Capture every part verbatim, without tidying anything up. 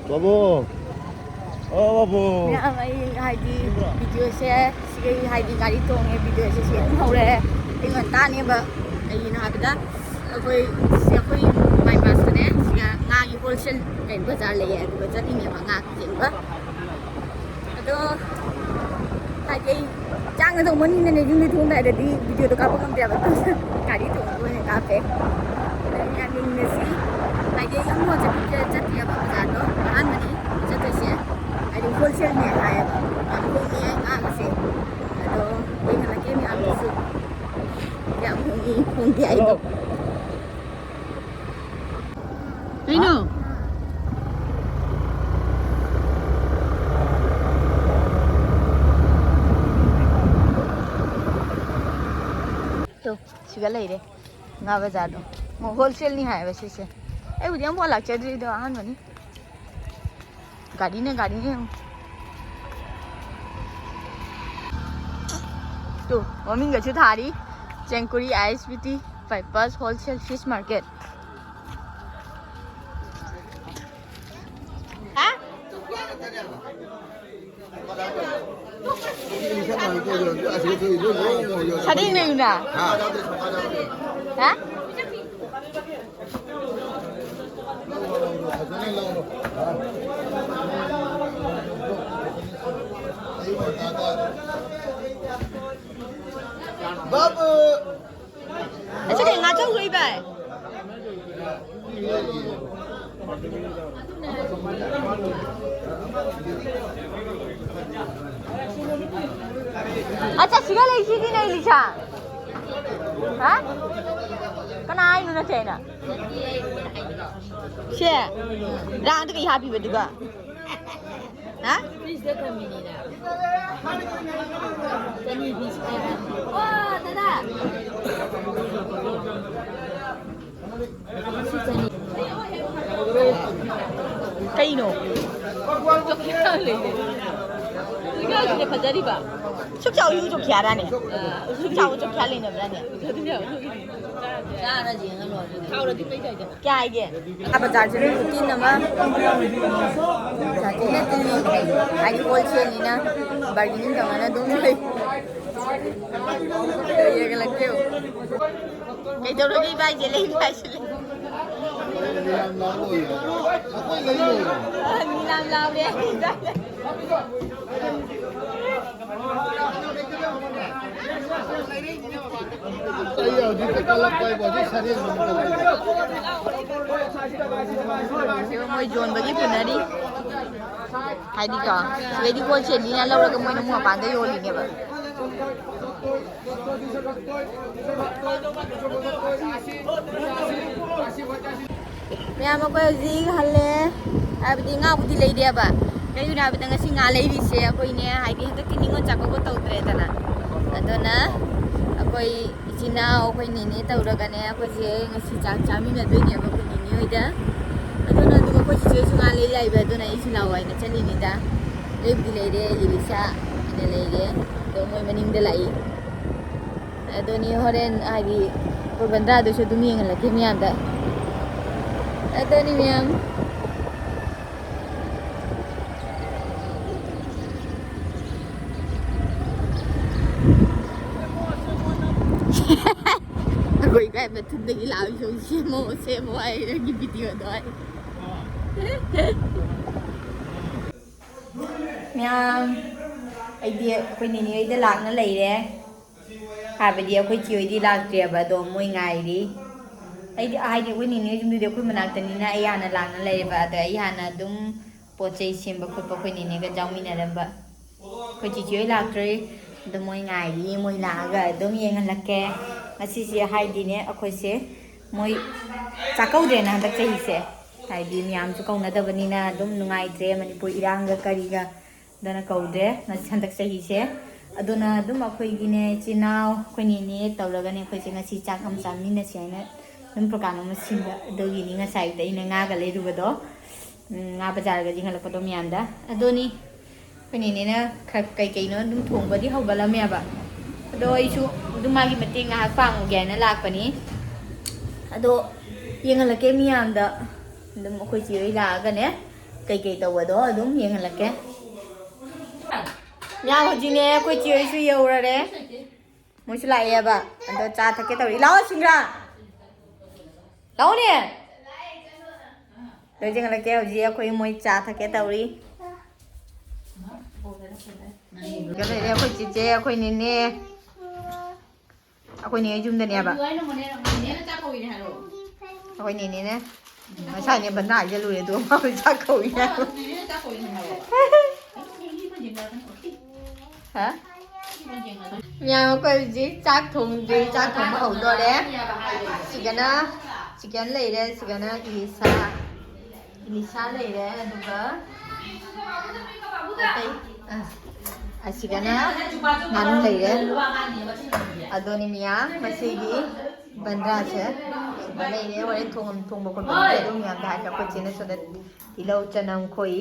ꯕꯥꯕꯨ! ꯑꯣ, ꯕꯥꯕꯨ! ꯃꯌꯥꯝ, ꯑꯩ ꯍꯥꯏꯗꯤ ꯚꯤꯗꯤꯑꯣꯁꯦ ꯁꯤꯒꯤ ꯍꯥꯏꯗꯤ ꯒꯥꯔꯤ ꯇꯣꯡꯉꯦ, ꯚꯤꯗꯤꯑꯣꯁꯦ ꯁꯤ ꯑꯗꯨꯝ ꯍꯧꯔꯦ꯫ ꯑꯩ ꯉꯟꯇꯥꯅꯦꯕ, ꯀꯩꯒꯤꯅꯣ ꯍꯥꯏꯕꯗ ꯑꯩꯈꯣꯏ ꯁꯤ ꯑꯩꯈꯣꯏ ꯕꯥꯏꯄꯥꯁꯇꯅꯦ, ꯁꯤꯒ ꯉꯥꯒꯤ ꯍꯣꯜꯁꯦꯜ ꯀꯩꯅꯣ ꯕꯖꯥꯔ ꯂꯩꯌꯦ, ꯑꯗꯨꯒ ꯆꯠꯂꯤꯅꯦꯕ ꯉꯥ ꯌꯦꯡꯕ꯫ ꯑꯗꯣ ꯍꯥꯏꯗꯤ ꯑꯩ ꯆꯥꯛꯅ ꯇꯧꯃꯟꯗꯅ ꯌꯨꯝꯗ ꯊꯣꯡꯗꯥꯏꯗꯗꯤ ꯚꯤꯗꯤꯑꯣꯗꯣ ꯀꯥꯞꯄ ꯉꯝꯗꯦꯕ꯫ ꯒꯥꯔꯤ ꯇꯣꯡꯉꯒ ꯑꯣꯏꯅ ꯀꯥꯞꯄꯦ꯫ ꯑꯗꯨꯝ ꯌꯥꯅꯤꯡꯉꯁꯤ꯫ ꯍꯥꯏꯗꯤ ꯑꯩ ꯑꯃꯨꯛ ꯆꯠ-, ꯆꯠꯇ꯭ꯔꯤꯑꯕ ꯕꯖꯥꯔꯗꯣ꯫ ꯑꯍꯥꯟꯕꯅꯤ ꯆꯠꯇꯣꯏꯁꯦ꯫ ꯍꯥꯏꯗꯤ ꯍꯣꯜꯁꯦꯜꯅꯦ ꯍꯥꯏꯌꯦꯕ꯫ ꯌꯥꯝ ꯍꯣꯡꯉꯦ ꯍꯥꯏ ꯉꯥꯒꯁꯦ꯫ ꯑꯗꯣ ꯌꯦꯡꯍꯜꯂꯛꯀꯦ ꯃꯌꯥꯝꯗꯁꯨ꯫ ꯌꯥꯝ ꯍꯣꯡꯉꯤ, ꯍꯣꯡꯗꯦ ꯍꯥꯏꯗꯣ꯫ ꯀꯩꯅꯣ? ꯇꯣ, ꯁꯤꯒ ꯂꯩꯔꯦ ꯉꯥ ꯕꯖꯥꯔꯗꯣ꯫ ꯃꯣꯏ ꯍꯣꯜꯁꯦꯜꯅꯤ ꯍꯥꯏꯌꯦꯕ ꯁꯤꯁꯦ꯫ ꯑꯩꯕꯨꯗꯤ ꯑꯃꯨꯛ ꯂꯥꯛꯆꯗ꯭ꯔꯤꯗꯣ, ꯑꯍꯥꯟꯕꯅꯤ꯫ ꯒꯥꯔꯤꯅꯦ, ꯒꯥꯔꯤꯅꯦ ꯌꯦꯡꯉꯨ꯫ ꯇꯨ, ꯃꯃꯤꯡꯒꯁꯨ ꯊꯥꯔꯤ, ꯆꯦꯡꯀꯨꯔꯤ I S B T bypass wholesale fish market. ꯍꯥ? ꯁꯔꯦꯡ ꯂꯩꯕ꯭ꯔꯥ? ꯍꯥ? ꯍꯥ? ꯕꯥꯕꯨ! ꯑꯁꯤ ꯀꯩ ꯉꯥꯆꯧ ꯂꯣꯏ ꯚꯥꯏ? ꯑꯠꯆꯥ, ꯁꯤꯒ ꯂꯩꯁꯤꯗꯤ ꯅꯩ ꯂꯤꯁꯥ꯫ ꯍꯥ? ꯀꯅꯥ ꯍꯥꯏꯅꯣ ꯅꯠꯇꯦ ꯍꯥꯏꯅ? ꯁꯦ, ꯔꯥꯡꯗ ꯀꯩ ꯍꯥꯞꯄꯤꯕ ꯑꯗꯨꯒ? ꯍꯥ? ꯐ꯭ꯔꯤꯖꯇ ꯊꯝꯃꯤꯅꯤꯅ꯫ ꯆꯅꯤ ꯄꯤꯁ ꯀꯌꯥ? ꯑꯣ, ꯗꯗꯥ꯫ ꯁꯤ ꯆꯅꯤ꯫ ꯀꯩꯅꯣ? ꯆꯣꯈꯤꯌꯥ ꯂꯩꯔꯦ꯫ ꯆꯣꯈꯤꯌꯥꯁꯤꯅꯦ ꯐꯖꯔꯤꯕ꯫ ꯁꯨꯛ ꯆꯥꯎ ꯏꯕꯨ ꯆꯣꯈꯤꯌꯥꯔꯥꯅꯦ? ꯑꯥ꯫ ꯁꯨꯛ ꯆꯥꯎꯕ ꯆꯣꯈꯤꯌꯥ ꯂꯩꯅꯕ꯭ꯔꯥꯅꯦ? ꯐꯖꯗꯣꯏꯅꯦ ꯍꯥꯏꯕ ꯅꯣꯏꯒꯤꯗꯤ꯫ ꯆꯥꯔꯗꯤ ꯌꯦꯡꯉ ꯂꯣꯏꯔꯦ꯫ ꯍꯥꯎꯔꯗꯤ ꯃꯩ ꯇꯥꯏꯗꯅ꯫ ꯀꯌꯥ ꯍꯥꯏꯒꯦ? ꯕꯖꯥꯔꯁꯤꯗ ꯔꯨꯇꯤꯟ ꯑꯃ ꯖꯥꯇꯤꯅ ꯇꯤꯜꯂꯤ꯫ ꯍꯥꯏꯗꯤ ꯍꯣꯜꯁꯦꯜꯅꯤꯅ ꯕꯥꯔꯒꯦꯅꯤꯡ ꯇꯧꯅꯅ ꯑꯗꯨꯝ ꯂꯩ꯫ ꯌꯦꯡꯍꯜꯂꯛꯀꯦ꯫ ꯀꯩꯗꯧꯔꯒꯦ ꯏꯕꯥꯏꯁꯦ? ꯂꯩꯕ ꯍꯥꯏꯁꯦ ꯂꯩ꯫ ꯌꯥꯝ ꯂꯥꯎ ꯂꯣꯏꯔꯦ꯫ ꯑꯩꯈꯣꯏ ꯂꯩ ꯂꯣꯏꯔꯦ꯫ ꯃꯤ ꯌꯥꯝ ꯂꯥꯎꯔꯦ꯫ ꯑꯩ ꯍꯧꯖꯤꯛꯇ ꯀꯜꯂꯛꯄ ꯍꯥꯏꯕꯨ ꯍꯧꯖꯤꯛ ꯁꯔꯦꯡ ꯑꯃ ꯀꯜꯂꯛꯑꯦ꯫ ꯃꯣꯏ ꯌꯣꯟꯕꯒꯤ ꯄꯨꯅꯔꯤ꯫ ꯍꯥꯏꯗꯤꯀꯣ, ꯁꯤꯗꯩꯗꯤ ꯍꯣꯜꯁꯦꯜꯅꯤꯅ ꯂꯧꯔꯒ ꯃꯣꯏꯅ ꯑꯃꯨꯛ ꯃꯄꯥꯟꯗ ꯌꯣꯜꯂꯤꯅꯦꯕ꯫ ꯃꯌꯥꯝ, ꯑꯩꯈꯣꯏ ꯍꯧꯖꯤꯛ ꯍꯜꯂꯦ꯫ ꯍꯥꯏꯕꯗꯤ ꯉꯥꯕꯨꯗꯤ ꯂꯩꯔꯦꯕ꯫ ꯀꯩꯒꯤꯅꯣ ꯍꯥꯏꯕꯗ ꯉꯁꯤ ꯉꯥ ꯂꯩꯔꯤꯁꯦ ꯑꯩꯈꯣꯏꯅꯦ, ꯍꯥꯏꯗꯤ ꯍꯟꯗꯛꯇꯤ ꯅꯤꯉꯣꯜ ꯆꯥꯛꯀꯧꯕ ꯇꯧꯗ꯭ꯔꯦꯗꯅ꯫ ꯑꯗꯨꯅ ꯑꯩꯈꯣꯏ ꯏꯆꯤꯟ ꯏꯅꯥꯎ, ꯑꯩꯈꯣꯏ ꯅꯦꯅꯦ ꯇꯧꯔꯒꯅꯦ ꯑꯩꯈꯣꯏꯁꯦ ꯉꯁꯤ ꯆꯥꯛ ꯆꯥꯃꯤꯟꯅꯗꯣꯏꯅꯦꯕ ꯑꯩꯈꯣꯏ ꯅꯦꯅꯦ ꯍꯣꯏꯗ꯫ ꯑꯗꯨꯅ ꯑꯗꯨꯒ ꯑꯩꯈꯣꯏ ꯆꯤꯆꯦꯁꯨ ꯉꯥ ꯂꯩ ꯂꯥꯛꯏꯕ, ꯑꯗꯨꯅ ꯑꯩꯁꯨ ꯂꯥꯛꯑꯣ ꯍꯥꯏꯅ ꯆꯠꯂꯤꯅꯤꯗ꯫ ꯂꯩꯕꯨꯗꯤ ꯂꯩꯔꯦ, ꯏꯂꯤꯁꯥ ꯑꯩꯅ ꯂꯩꯔꯦ꯫ ꯑꯗꯣ ꯃꯣꯏ ꯃꯅꯤꯡꯗ ꯂꯥꯛꯏ꯫ ꯑꯗꯨꯅꯤ ꯍꯣꯔꯦꯟ ꯍꯥꯏꯗꯤ ꯑꯩꯈꯣꯏ ꯕꯟꯗ꯭ꯔꯥꯗꯨꯁꯨ ꯑꯗꯨꯝ ꯌꯦꯡꯍꯜꯂꯛꯀꯦ ꯃꯌꯥꯝꯗ꯫ ꯑꯗꯨꯅꯤ ꯃꯌꯥꯝ꯫ ꯑꯩꯈꯣꯏ ꯏꯕꯥꯏ ꯃꯊꯨꯟꯗꯒꯤ ꯂꯥꯎꯔꯤꯁꯦ, "ꯁꯦꯝꯃꯣ, ꯁꯦꯝꯃꯣ" ꯍꯥꯏ, ꯅꯪꯒꯤ ꯚꯤꯗꯤꯑꯣꯗꯣ ꯍꯥꯏ꯫ ꯃꯌꯥꯝ, ꯑꯩꯗꯤ ꯑꯩꯈꯣꯏ ꯅꯦꯅꯦ ꯍꯣꯏꯗ ꯂꯥꯛꯅ ꯂꯩꯔꯦ꯫ ꯍꯥꯏꯕꯗꯤ ꯑꯩꯈꯣꯏ ꯆꯦ ꯍꯣꯏꯗꯤ ꯂꯥꯛꯇ꯭ꯔꯤꯑꯕ, ꯑꯗꯣ ꯃꯣꯏ ꯉꯥꯏꯔꯤ꯫ ꯑꯩꯗꯤ, ꯍꯥꯏꯗꯤ ꯑꯩꯈꯣꯏ ꯅꯦꯅꯦ ꯍꯣꯏ ꯌꯨꯝꯗꯨꯗꯤ ꯑꯩꯈꯣꯏ ꯃꯅꯥꯛꯇꯅꯤꯅ ꯑꯩ ꯍꯥꯟꯅ ꯂꯥꯛꯅ ꯂꯩꯔꯦꯕ꯫ ꯑꯗꯣ ꯑꯩ ꯍꯥꯟꯅ ꯑꯗꯨꯝ ꯄꯣꯠ ꯆꯩ ꯁꯦꯝꯕ ꯈꯣꯠꯄ ꯑꯩꯈꯣꯏ ꯅꯦꯅꯦꯒ ꯌꯥꯎꯃꯤꯟꯅꯔꯝꯕ꯫ ꯑꯩꯈꯣꯏ ꯆꯤꯆꯦ ꯍꯣꯏ ꯂꯥꯛꯇ꯭ꯔꯤ꯫ ꯑꯗꯣ ꯃꯣꯏ ꯉꯥꯏꯔꯤ, ꯃꯣꯏ ꯂꯥꯛꯑꯒ ꯑꯗꯨꯝ ꯌꯦꯡꯍꯜꯂꯛꯀꯦ꯫ ꯉꯁꯤꯁꯦ ꯍꯥꯏꯗꯤꯅꯦ ꯑꯩꯈꯣꯏꯁꯦ ꯃꯣꯏ ꯆꯥꯛꯀꯧꯗ꯭ꯔꯦꯅ ꯍꯟꯗꯛ ꯆꯍꯤꯁꯦ꯫ ꯍꯥꯏꯗꯤ ꯃꯌꯥꯝꯁꯨ ꯀꯧꯅꯗꯕꯅꯤꯅ ꯑꯗꯨꯝ ꯅꯨꯡꯉꯥꯏꯇ꯭ꯔꯦ, ꯃꯅꯤꯄꯨꯔ ꯏꯔꯥꯡꯒ ꯀꯔꯤꯒ꯫ ꯑꯗꯨꯅ ꯀꯧꯗ꯭ꯔꯦ ꯉꯁꯤ ꯍꯟꯗꯛ ꯆꯍꯤꯁꯦ꯫ ꯑꯗꯨꯅ ꯑꯗꯨꯝ ꯑꯩꯈꯣꯏꯒꯤꯅꯦ ꯏꯆꯤꯟ ꯏꯅꯥꯎ ꯑꯩꯈꯣꯏ ꯅꯦꯅꯦ ꯇꯧꯔꯒꯅꯦ ꯑꯩꯈꯣꯏꯁꯦ ꯉꯁꯤ ꯆꯥꯛ ꯑꯃ ꯆꯥꯃꯤꯟꯅꯁꯦ ꯍꯥꯏꯅ ꯑꯗꯨꯝ ꯄ꯭ꯔꯣꯒ꯭ꯔꯥꯝ ꯑꯃ ꯁꯤꯟꯕ꯫ ꯑꯗꯨꯒꯤꯅꯤ ꯉꯁꯥꯏꯗ ꯑꯩꯅ ꯉꯥꯒ ꯂꯩꯔꯨꯕꯗꯣ꯫ ꯎꯝ, ꯉꯥ ꯕꯖꯥꯔꯒ ꯌꯦꯡꯍꯜꯂꯛꯄꯗꯣ ꯃꯌꯥꯝꯗ꯫ ꯑꯗꯨꯅꯤ, ꯑꯩꯈꯣꯏ ꯅꯦꯅꯦꯅ ꯈꯔ ꯀꯩ ꯀꯩꯅꯣ ꯑꯗꯨꯝ ꯊꯣꯡꯕꯗꯤ ꯍꯧꯒꯠꯂꯝꯃꯦꯕ꯫ ꯑꯗꯣ ꯑꯩꯁꯨ ꯑꯗꯨꯝ ꯃꯥꯒꯤ ꯃꯇꯦꯡ ꯉꯥꯏꯍꯥꯛ ꯄꯥꯡꯉꯨꯒꯦ ꯍꯥꯏꯅ ꯂꯥꯛꯄꯅꯤ꯫ ꯑꯗꯣ ꯌꯦꯡꯍꯜꯂꯛꯀꯦ ꯃꯤꯌꯥꯝꯗ꯫ ꯑꯗꯨꯝ ꯑꯩꯈꯣꯏ ꯆꯦ ꯍꯣꯏ ꯂꯥꯛꯑꯒꯅꯦ, ꯀꯩꯀꯩ ꯇꯧꯕꯗꯣ ꯑꯗꯨꯝ ꯌꯦꯡꯍꯜꯂꯛꯀꯦ꯫ ꯃꯌꯥꯝ ꯍꯧꯖꯤꯛꯅꯦ ꯑꯩꯈꯣꯏ ꯆꯦ ꯍꯣꯏꯁꯨ ꯌꯧꯔꯔꯦ꯫ ꯃꯣꯏꯁꯨ ꯂꯥꯛꯑꯦꯕ꯫ ꯑꯗꯣ ꯆꯥ ꯊꯛꯀꯦ ꯇꯧꯔꯤ꯫ ꯂꯥꯛꯑꯣ ꯁꯤꯡꯒ꯭ꯔꯥ꯫ ꯂꯥꯛꯑꯣꯅꯦ꯫ ꯂꯣꯏ ꯌꯦꯡꯍꯜꯂꯛꯀꯦ꯫ ꯍꯧꯖꯤꯛ ꯑꯩꯈꯣꯏ ꯃꯣꯏ ꯆꯥ ꯊꯛꯀꯦ ꯇꯧꯔꯤ꯫ ꯁꯤꯗ ꯂꯩꯔꯦ ꯑꯩꯈꯣꯏ ꯆꯤꯆꯦ, ꯑꯩꯈꯣꯏ ꯅꯦꯅꯦ꯫ ꯑꯩꯈꯣꯏ ꯅꯦ ꯌꯨꯝꯗꯅꯦꯕ꯫ ꯑꯩꯈꯣꯏ ꯅꯦꯅꯦꯅꯦ꯫ ꯉꯁꯥꯏꯅꯦ ꯕꯟꯗꯥ ꯍꯥꯏꯖꯜꯂꯨꯔꯦ, ꯑꯗꯨꯒ ꯃꯥ ꯍꯧꯖꯤꯛ ꯆꯥꯛ ꯀꯧꯏ ꯍꯥꯏꯕ꯫ ꯍꯥ? ꯃꯌꯥꯝ ꯑꯩꯈꯣꯏ ꯍꯧꯖꯤꯛ ꯆꯥꯛ ꯊꯣꯡꯗ꯭ꯔꯤ, ꯆꯥꯛ ꯊꯣꯡꯕ ꯍꯧꯗꯣꯔꯦ꯫ ꯁꯤꯒꯅ ꯆꯤꯀꯟ ꯂꯩꯔꯦ, ꯁꯤꯒꯅ ꯏꯂꯤꯁꯥ, ꯏꯂꯤꯁꯥ ꯂꯩꯔꯦ, ꯑꯗꯨꯒ ꯑꯇꯩ, ꯑ, ꯑꯁꯤꯒꯅ ꯉꯥꯅꯨ ꯂꯩꯔꯦ꯫ ꯑꯗꯨꯅꯤ ꯃꯌꯥꯝ ꯉꯁꯤꯒꯤ ꯕꯟꯗ꯭ꯔꯥꯁꯦ ꯁꯤꯗ ꯂꯩꯔꯦ꯫ ꯍꯣꯔꯦꯟ ꯊꯣꯡ-, ꯊꯣꯡꯕ ꯈꯣꯠꯄ ꯑꯗꯨꯝ ꯃꯌꯥꯝꯗ ꯍꯥꯏꯔꯛꯀꯦ꯫ ꯑꯩꯈꯣꯏ ꯆꯦꯅ ꯁꯣꯝꯗ ꯇꯤꯜꯍꯧ ꯆꯅꯝ ꯈꯣꯏ꯫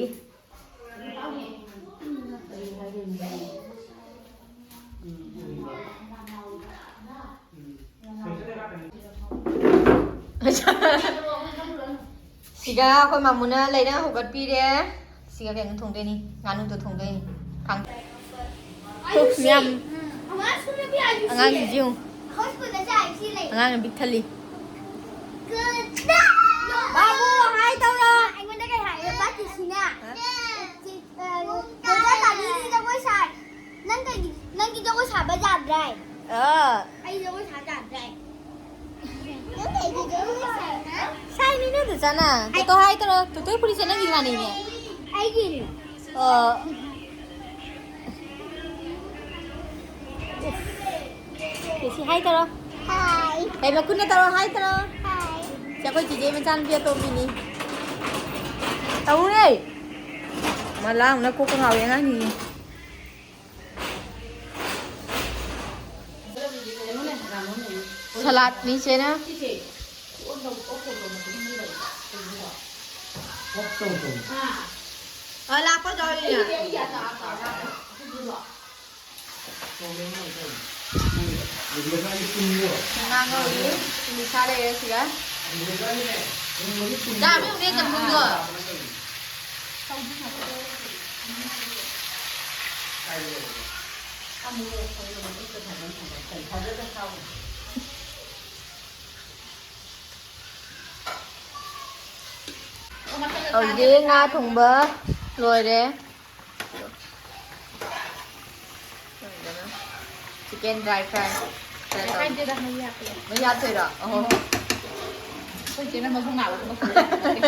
ꯁꯤꯒ ꯑꯩꯈꯣꯏ ꯃꯥꯃꯨꯅ ꯂꯩꯔ ꯍꯧꯒꯠꯄꯤꯔꯦ꯫ ꯁꯤꯒ ꯀꯩꯅꯣ ꯊꯣꯡꯗꯣꯏꯅꯤ, ꯉꯥꯅꯨꯗꯣ ꯊꯣꯡꯗꯣꯏꯅꯤ꯫ ꯀꯥꯡ-, ꯃꯌꯥꯝ ꯑꯉꯥꯡꯁꯤꯡꯁꯤ ꯌꯦꯡꯉꯨ꯫ ꯑꯉꯥꯡꯅ ꯄꯤꯛ ꯊꯜꯂꯤ꯫ ꯕꯥꯕꯨ, ꯍꯥꯏ ꯇꯧꯔꯣ꯫ ꯑꯩꯉꯣꯟꯗ ꯀꯩ ꯍꯥꯏ? ꯕꯥ ꯀꯦꯁꯤꯅ꯫ ꯍꯥ? ꯆꯦ-, ꯑ, ꯗꯣꯛꯇꯔ ꯇꯥꯅꯤꯗꯤ ꯖꯒꯣꯏ ꯁꯥꯏ꯫ ꯅꯪ ꯀꯩꯒꯤ, ꯅꯪꯒꯤ ꯖꯒꯣꯏ ꯁꯥꯕ ꯌꯥꯗ꯭ꯔꯦ꯫ ꯑ꯫ ꯑꯩ ꯖꯒꯣꯏ ꯁꯥ ꯌꯥꯗ꯭ꯔꯦ꯫ ꯅꯪ ꯀꯩꯒꯤ ꯖꯒꯣꯏ ꯁꯥꯏ, ꯍꯥ? ꯁꯥꯏꯅꯤꯅꯦ, ꯗꯨꯆꯥꯅ꯫ ꯇꯣꯇꯣ ꯍꯥꯏ ꯇꯧꯔꯣ꯫ ꯇꯣꯇꯣ ꯐꯨꯔꯤꯠꯁꯦ ꯅꯪꯒꯤ ꯃꯥꯟꯅꯩꯅꯦ꯫ ꯑꯩꯒꯤꯅꯤ꯫ ꯑꯣ꯫ ꯀꯦꯁꯤ ꯍꯥꯏ ꯇꯧꯔꯣ꯫ ꯍꯥꯏ꯫ ꯀꯩ ꯃꯈꯨꯠꯅ ꯇꯧꯔꯣ ꯍꯥꯏ ꯇꯧꯔꯣ꯫ ꯍꯥꯏ꯫ ꯁꯤ ꯑꯩꯈꯣꯏ ꯆꯤꯆꯦ ꯃꯆꯥꯅꯨꯄꯤ ꯑꯇꯣꯝꯕꯤꯅꯤ꯫ ꯇꯧꯔꯦ꯫ ꯃꯥ ꯂꯥꯡꯕꯅ ꯀꯣꯛꯀ ꯉꯥꯎꯔꯦ ꯑꯉꯥꯡꯁꯤꯡꯁꯦ꯫ ꯁꯂꯥꯠꯅꯤ ꯆꯦꯅ꯫ ꯑ, ꯂꯥꯛꯄ ꯇꯧꯔꯤꯅꯦ꯫ ꯉꯥ ꯉꯧꯔꯤ꯫ ꯁꯤꯡꯖꯨ ꯁꯥ ꯂꯩꯔꯦ ꯁꯤꯒ꯫ ꯆꯥꯕ ꯌꯥꯎꯗꯦ ꯆꯝꯊꯣꯡꯗꯣ꯫ ꯍꯧꯖꯤꯛ ꯉꯥ ꯊꯣꯡꯕ ꯂꯣꯏꯔꯦ꯫ Chicken dry fry꯫ ꯍꯥꯏꯗꯦꯗ, ꯃꯍꯤ ꯍꯥꯞꯄꯦ꯫ ꯃꯍꯤ ꯍꯥꯞꯇꯣꯏꯔꯣ? ꯑꯣꯍꯣ꯫ ꯑꯩꯈꯣꯏ ꯆꯦꯅ ꯃꯕꯨꯛ ꯅꯥꯕ ꯊꯕꯛ ꯇꯧ ꯌꯥꯄꯣꯟꯇꯦ꯫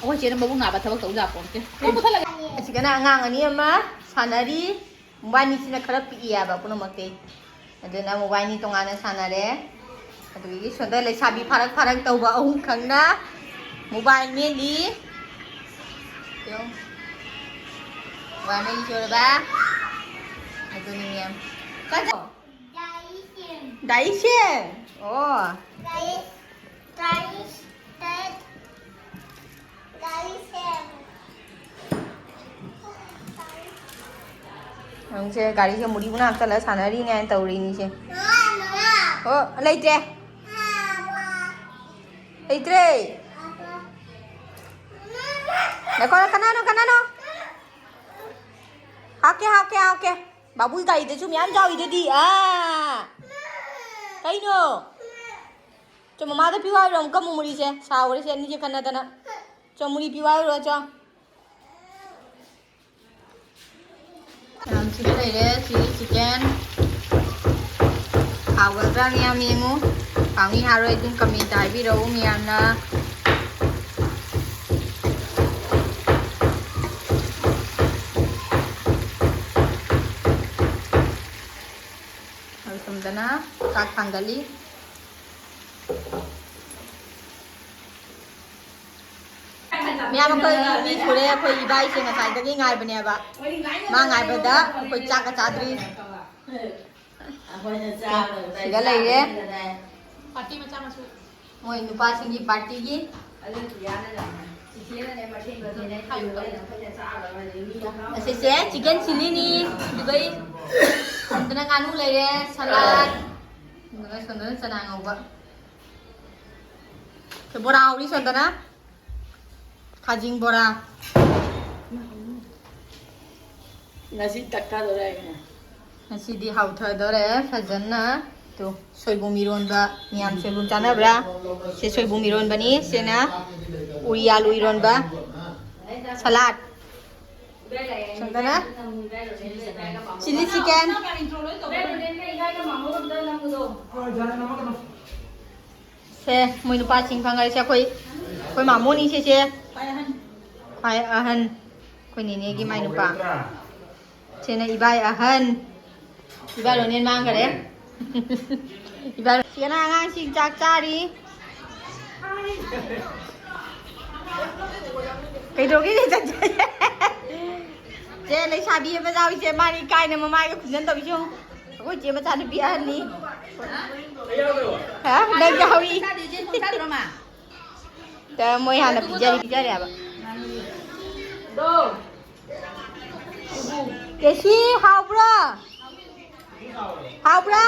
ꯑꯩꯈꯣꯏ ꯆꯦꯅ ꯃꯕꯨꯛ ꯅꯥꯕ ꯊꯕꯛ ꯇꯧ ꯌꯥꯄꯣꯟꯇꯦ꯫ ꯑꯁꯤꯗꯅ ꯑꯉꯥꯡ ꯑꯅꯤ ꯑꯃ ꯁꯥꯟꯅꯔꯤ꯫ ꯃꯕꯥꯅꯤꯁꯤꯅ ꯈꯔ ꯄꯤꯛꯏ ꯍꯥꯏꯕ ꯄꯨꯝꯅꯃꯛꯇꯤ꯫ ꯑꯗꯨꯅ ꯃꯕꯥꯅꯤ ꯇꯣꯉꯥꯟꯅ ꯁꯥꯟꯅꯔꯦ꯫ ꯑꯗꯨꯗꯒꯤ ꯁꯣꯝꯗ ꯂꯩꯁꯥꯕꯤ ꯐꯥꯔꯛ ꯐꯥꯔꯛ ꯇꯧꯕ ꯑꯍꯨꯝ ꯈꯪꯅ mobile ꯃꯦꯠꯂꯤ꯫ ꯌꯦꯡꯉꯨ꯫ Mobile ꯃꯦꯠꯂꯤ ꯁꯣꯏꯔꯕ? ꯑꯗꯨꯅꯤ ꯃꯦꯝ꯫ ꯗꯥꯏꯁꯦ꯫ ꯑꯣ꯫ ꯅꯪꯁꯦ ꯒꯥꯔꯤꯁꯦ ꯃꯨꯔꯤ ꯃꯨꯅꯥ ꯍꯥꯞꯆꯜꯂꯒ ꯁꯥꯟꯅꯔꯤꯅꯦ ꯍꯥꯏꯅ ꯇꯧꯔꯤꯅꯤꯁꯦ꯫ ꯑꯣ, ꯂꯩꯇ꯭ꯔꯦ꯫ ꯂꯩꯇ꯭ꯔꯦ꯫ ꯉꯥꯏꯈꯣ, ꯀꯅꯥꯅꯣ, ꯀꯅꯥꯅꯣ? ꯍꯥꯞꯀꯦ, ꯍꯥꯞꯀꯦ, ꯍꯥꯞꯀꯦ꯫ ꯕꯥꯕꯨꯒꯤ ꯒꯥꯔꯤꯗꯁꯨ ꯃꯌꯥꯝ ꯌꯥꯎꯔꯤꯗꯨꯗꯤ꯫ ꯑꯥ꯫ ꯀꯩꯅꯣ? ꯆꯣ, ꯃꯃꯥꯗ ꯄꯤꯌꯨ ꯍꯥꯏꯔꯣ ꯑꯃꯨꯛꯀ ꯑꯃꯨꯛ ꯃꯨꯔꯤꯁꯦ? ꯁꯥꯎꯔꯦ ꯁꯦ ꯑꯅꯤꯁꯦ ꯈꯠꯅꯗꯅ꯫ ꯆꯣ, ꯃꯨꯔꯤ ꯄꯤꯌꯨ ꯍꯥꯏꯔꯣ, ꯆꯣ꯫ ꯃꯌꯥꯝ ꯁꯤꯗ ꯂꯩꯔꯦ, chilli chicken꯫ ꯍꯥꯎꯒꯗ꯭ꯔꯥ ꯃꯌꯥꯝ ꯌꯦꯡꯉꯨ꯫ ꯍꯥꯎꯅꯤ ꯍꯥꯎꯔꯣꯏ ꯑꯗꯨꯝ comment ꯍꯥꯏꯕꯤꯔꯛꯎ ꯃꯌꯥꯝꯅ꯫ ꯑꯩ ꯁꯣꯝꯗꯅ ꯆꯥꯛ ꯊꯥꯡꯒꯠꯂꯤ꯫ ꯃꯌꯥꯝ ꯑꯩꯈꯣꯏ ꯃꯤ ꯁꯨꯔꯦ, ꯑꯩꯈꯣꯏ ꯏꯕꯥꯏꯁꯦ ꯉꯁꯥꯏꯗꯒꯤ ꯉꯥꯏꯕꯅꯦꯕ꯫ ꯃꯥ ꯉꯥꯏꯕꯗ ꯑꯩꯈꯣꯏ ꯆꯥꯛꯀ ꯆꯥꯗ꯭ꯔꯤ꯫ ꯁꯤꯗ ꯂꯩꯔꯦ꯫ ꯃꯣꯏ ꯅꯨꯄꯥꯁꯤꯡꯒꯤ party ꯒꯤ꯫ ꯑꯗꯨ ꯄꯤꯌꯥꯅꯅꯦ, ꯆꯤꯆꯦꯅꯅꯦ, ꯃꯊꯦꯜ ꯃꯊꯦꯜꯅꯦ ꯊꯝꯃꯒ ꯑꯩꯅ ꯑꯩꯈꯣꯏꯅ ꯆꯥꯗꯕ ꯑꯗꯩ ꯃꯤꯅ ꯑꯁꯤꯁꯦ chicken chilliꯅꯤ, ꯑꯗꯨꯒ ꯁꯣꯝꯗꯅ ꯉꯥꯅꯨ ꯂꯩꯔꯦ, salad, ꯑꯗꯨꯒ ꯁꯣꯝꯗꯅ ꯆꯅꯥ ꯉꯧꯕ꯫ ꯕꯣꯔꯥ ꯍꯧꯔꯤ ꯁꯣꯝꯗꯅ, ꯈꯥꯖꯤꯡ ꯕꯣꯔꯥ꯫ ꯉꯁꯤ ꯇꯛꯊꯗꯣꯔꯦ ꯍꯥꯏꯕꯅꯦ꯫ ꯉꯁꯤꯗꯤ ꯍꯥꯎꯊꯗꯣꯔꯦ ꯐꯖꯅ꯫ ꯇꯨ, ꯁꯣꯏꯕꯨꯝ ꯏꯔꯣꯟꯕ꯫ ꯃꯌꯥꯝ ꯁꯣꯏꯕꯨꯝ ꯆꯥꯅꯕ꯭ꯔꯥ? ꯁꯦ ꯁꯣꯏꯕꯨꯝ ꯏꯔꯣꯟꯕꯅꯤ, ꯁꯤꯅ ꯎꯔꯤ ꯑꯥꯂꯨ ꯏꯔꯣꯟꯕ, salad꯫ ꯁꯣꯝꯗꯅ chilli chicken꯫ ꯁꯦ, ꯃꯣꯏ ꯅꯨꯄꯥꯁꯤꯡ ꯐꯪꯉꯔꯁꯦ꯫ ꯑꯩꯈꯣꯏ, ꯑꯩꯈꯣꯏ ꯃꯥꯃꯣꯅꯤ ꯁꯤꯁꯦ꯫ ꯈ꯭ꯋꯥꯏ ꯑꯍꯟ꯫ ꯑꯩꯈꯣꯏ ꯅꯦꯅꯦꯒꯤ ꯃꯥꯏ ꯅꯨꯄꯥ꯫ ꯁꯤꯅ ꯏꯕꯥꯏ ꯑꯍꯟ꯫ ꯏꯕꯥꯏ ꯔꯣꯅꯦꯟ ꯃꯥꯡꯈꯔꯦ꯫ ꯏꯕꯥꯏ ꯁꯤꯅ ꯑꯉꯥꯡꯁꯤꯡ ꯆꯥꯛ ꯆꯥꯔꯤ꯫ ꯀꯩꯗꯧꯒꯦ? ꯆꯦ, ꯂꯩꯁꯥꯕꯤ ꯑꯃ ꯌꯥꯎꯏꯁꯦ, ꯃꯥꯅꯤ ꯀꯥꯏꯅ ꯃꯃꯥꯏꯒ ꯈꯨꯝꯖꯟ ꯇꯧꯏꯁꯦ ꯌꯦꯡꯉꯨ꯫ ꯑꯩꯈꯣꯏ ꯆꯦ ꯃꯆꯥꯅꯨꯄꯤ ꯑꯍꯟꯅꯤ꯫ ꯍꯥ? ꯅꯪ ꯌꯥꯎꯏ꯫ ꯇ ꯃꯣꯏ ꯍꯥꯟꯅ ꯄꯤꯖꯔꯤ, ꯄꯤꯖꯔꯦꯕ꯫ ꯀꯦꯁꯤ, ꯍꯥꯎꯕ꯭ꯔꯣ? ꯍꯥꯎꯕ꯭ꯔꯥ?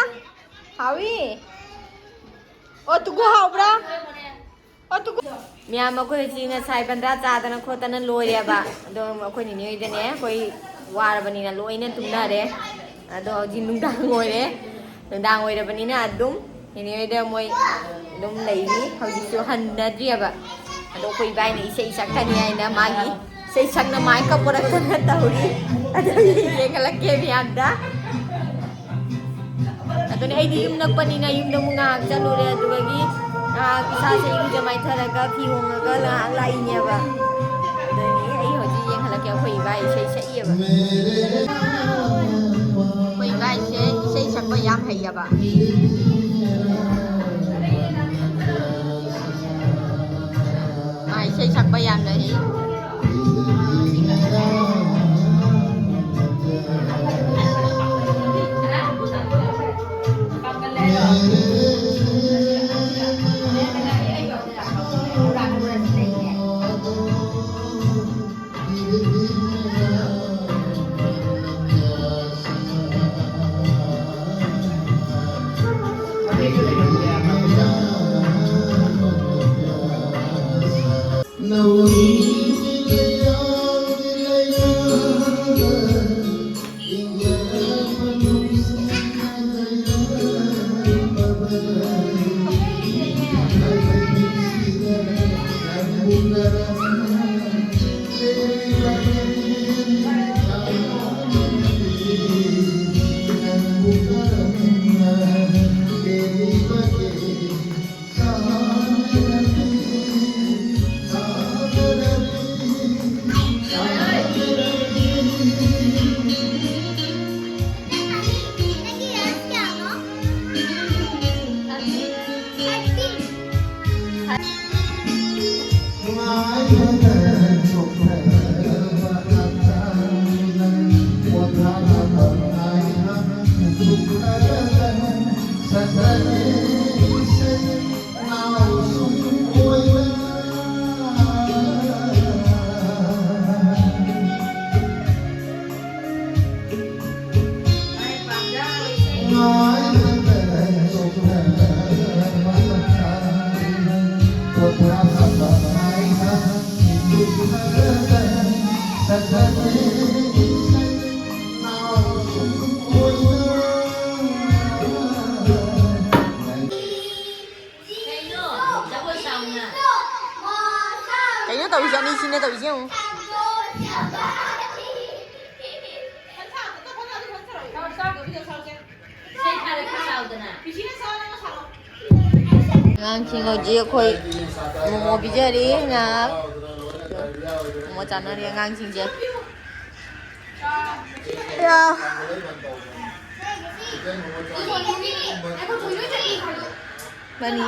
ꯍꯥꯎꯏ꯫ ꯑꯣ, ꯇꯨꯒꯨ ꯍꯥꯎꯕ꯭ꯔꯥ? ꯑꯣ, ꯇꯨꯒꯨ꯫ ꯃꯌꯥꯝ ꯑꯩꯈꯣꯏ ꯍꯧꯖꯤꯛ ꯉꯁꯥꯏ ꯕꯟꯗ꯭ꯔꯥ ꯆꯥꯗꯅ ꯈꯣꯠꯇꯅ ꯂꯣꯏꯔꯦꯕ꯫ ꯑꯗꯣ ꯑꯩꯈꯣꯏ ꯅꯤꯅꯦ ꯍꯣꯏꯗꯅꯦ, ꯑꯩꯈꯣꯏ ꯋꯥꯔꯕꯅꯤꯅ ꯂꯣꯏꯅ ꯇꯨꯝꯅꯔꯦ꯫ ꯑꯗꯣ ꯍꯧꯖꯤꯛ ꯅꯨꯡꯗꯥꯡ ꯑꯣꯏꯔꯦ꯫ ꯅꯨꯡꯗꯥꯡ ꯑꯣꯏꯔꯕꯅꯤꯅ ꯑꯗꯨꯝ ꯅꯤꯅꯦ ꯍꯣꯏꯗ ꯃꯣꯏ ꯑꯗꯨꯝ ꯂꯩꯔꯤ꯫ ꯍꯧꯖꯤꯛꯁꯨ ꯍꯟꯅꯗ꯭ꯔꯤꯑꯕ꯫ ꯑꯗꯣ ꯑꯩꯈꯣꯏ ꯏꯕꯥꯏꯅ ꯏꯁꯩ ꯁꯛꯀꯅꯤ ꯍꯥꯏꯅ ꯃꯥꯒꯤ ꯏꯁꯩ ꯁꯛꯅ ꯃꯥꯏ ꯀꯞꯄꯣꯔꯛꯇꯅ ꯇꯧꯔꯤ꯫ ꯑꯗꯨ ꯌꯦꯡꯍꯜꯂꯛꯀꯦ ꯃꯌꯥꯝꯗ꯫ ꯑꯗꯨꯅꯦ ꯑꯩꯗꯤ ꯌꯨꯝ ꯅꯛꯄꯅꯤꯅ ꯌꯨꯝꯗ ꯑꯃꯨꯛ ꯉꯥꯏꯍꯥꯛ ꯆꯠꯂꯨꯔꯦ, ꯑꯗꯨꯗꯒꯤ ꯉꯥꯏꯍꯥꯛ ꯏꯁꯥꯁꯦ ꯏꯔꯨꯖ ꯃꯥꯏꯊꯔꯒ ꯐꯤ ꯍꯣꯡꯉꯒ ꯉꯥꯏꯍꯥꯛ ꯂꯥꯛꯏꯅꯦꯕ꯫ ꯑꯗꯨꯗꯒꯤ ꯑꯩ ꯍꯧꯖꯤꯛ ꯌꯦꯡꯍꯜꯂꯛꯀꯦ, ꯑꯩꯈꯣꯏ ꯏꯕꯥꯏ ꯏꯁꯩ ꯁꯛꯏꯌꯦꯕ꯫ ꯑꯩꯈꯣꯏ ꯏꯕꯥꯏꯁꯦ ꯏꯁꯩ ꯁꯛꯄ ꯌꯥꯝ ꯍꯩꯌꯦꯕ꯫ ꯃꯥ ꯏꯁꯩ ꯁꯛꯄ ꯌꯥꯝꯅ ꯍꯩ꯫ ꯀꯩꯅꯣ ꯇꯧꯔꯤꯁꯦ? ꯑꯅꯤꯁꯤꯅ ꯇꯧꯔꯤꯁꯦ ꯌꯦꯡꯉꯨ꯫ ꯑꯉꯥꯡꯁꯤꯡ ꯍꯧꯖꯤꯛ ꯑꯩꯈꯣꯏ ꯃꯣꯃꯣ ꯄꯤꯖꯔꯤ ꯉꯥꯏꯍꯥꯛ꯫ ꯃꯣꯃꯣ ꯆꯥꯅꯔꯤ ꯑꯉꯥꯡꯁꯤꯡꯁꯦ꯫ ꯌꯥ꯫ ꯃꯅꯤ꯫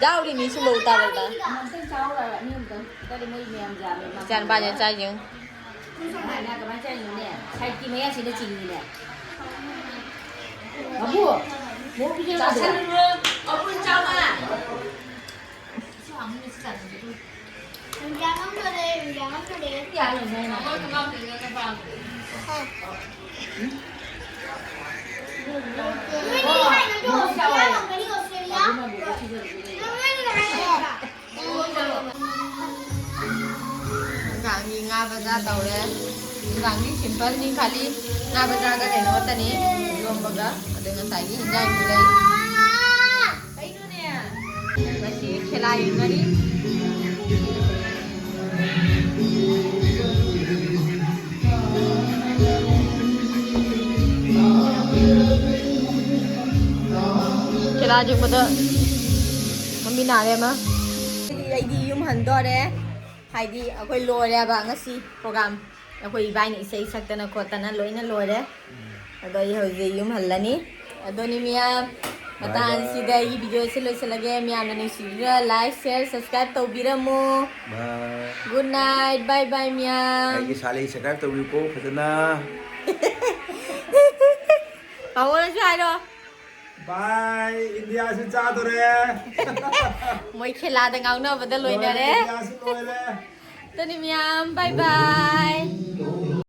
ꯌꯥꯎꯔꯤꯅꯤ ꯁꯨꯝꯕ ꯎꯇꯥ ꯄꯨꯇꯥ꯫ ꯏꯆꯥ ꯅꯨꯄꯥꯁꯤꯅ ꯆꯥꯏꯁꯦ ꯌꯦꯡꯉꯨ꯫ ꯁꯥꯏꯠꯀꯤ ꯃꯌꯥꯁꯤꯗ ꯆꯤꯡꯉꯤꯅꯦ꯫ ꯕꯥꯕꯨ, ꯃꯣꯔꯣꯛ ꯄꯤꯖꯔꯣ꯫ ꯆꯥꯁꯜꯂꯨꯔꯣ, ꯃꯄꯨꯟ ꯆꯥꯝꯃ꯫ ꯅꯨꯡꯗꯥꯡ ꯑꯃ ꯂꯩꯔꯦ, ꯅꯨꯡꯗꯥꯡ ꯑꯃ ꯂꯩꯔꯦ꯫ ꯅꯣꯏꯗꯤ ꯍꯥꯏꯅꯗ꯭ꯔꯣ? ꯑꯣꯁꯇ꯭ꯔꯦꯂꯤꯌꯥ ꯂꯥꯛꯂꯝꯒꯅꯤ, ꯑꯣꯁꯇ꯭ꯔꯦꯂꯤꯌꯥ꯫ ꯅꯪ ꯅꯣꯏꯅ ꯍꯥꯏꯅꯗ꯭ꯔꯥ? ꯅꯨꯡꯗꯥꯡꯒꯤ ꯉꯥ ꯕꯖꯥꯔ ꯇꯧꯔꯦ꯫ ꯅꯨꯡꯗꯥꯡꯗꯤ ꯁꯤꯝꯄꯜꯅꯤ, ꯈꯥꯂꯤ ꯉꯥ ꯕꯖꯥꯔꯒ ꯀꯩꯅꯣ ꯈꯛꯇꯅꯤ, ꯏꯔꯣꯝꯕꯒ꯫ ꯑꯗꯩ ꯉꯁꯥꯏꯒꯤ ꯍꯤꯟꯖꯥꯡꯁꯨ ꯂꯩ꯫ ꯀꯩꯅꯣꯅꯦ? ꯉꯁꯤ ꯈꯦꯂꯥ ꯌꯦꯡꯒꯅꯤ꯫ ꯈꯦꯂꯥ ꯌꯦꯡꯕꯗ ꯃꯃꯤ ꯅꯥꯔꯦ ꯑꯃ꯫ ꯑꯩꯗꯤ ꯌꯨꯝ ꯍꯟꯗꯣꯔꯦ꯫ ꯍꯥꯏꯗꯤ ꯑꯩꯈꯣꯏ ꯂꯣꯏꯔꯦꯕ ꯉꯁꯤ ꯄ꯭ꯔꯣꯒꯥꯝ꯫ ꯑꯩꯈꯣꯏ ꯏꯕꯥꯏꯅ ꯏꯁꯩ ꯁꯛꯇꯅ ꯈꯣꯠꯇꯅ ꯂꯣꯏꯅ ꯂꯣꯏꯔꯦ꯫ ꯑꯗꯣ ꯑꯩ ꯍꯧꯖꯤꯛ ꯌꯨꯝ ꯍꯜꯂꯅꯤ꯫ ꯑꯗꯨꯅꯤ ꯃꯤꯌꯥꯝ, ꯃꯇꯥꯡꯁꯤꯗ ꯑꯩꯒꯤ ꯚꯤꯗꯤꯑꯣꯁꯦ ꯂꯣꯏꯁꯤꯜꯂꯒꯦ꯫ ꯃꯤꯌꯥꯝꯅ ꯅꯨꯡꯁꯤꯕꯤꯗꯨꯅ like, share, subscribe ꯇꯧꯕꯤꯔꯝꯃꯣ꯫ Good night, bye bye ꯃꯤꯌꯥꯝ꯫ ꯑꯩꯒꯤ ꯁꯥꯂꯩ subscribe ꯇꯧꯕꯤꯌꯨꯀꯣ ꯐꯖꯅ꯫ ꯃꯉꯣꯟꯗꯁꯨ ꯍꯥꯏꯔꯣ꯫ Bye, ꯏꯟꯗꯤꯌꯥꯁꯨ ꯆꯥꯗꯣꯔꯦ꯫ ꯃꯣꯏ ꯈꯦꯂꯥꯗ ꯉꯥꯎꯅꯕꯗ ꯂꯣꯏꯅꯔꯦ꯫ ꯂꯣꯏꯔꯦ, ꯏꯟꯗꯤꯌꯥꯁꯨ ꯂꯣꯏꯔꯦ꯫ ꯑꯗꯨꯅꯤ ꯃꯤꯌꯥꯝ, bye bye꯫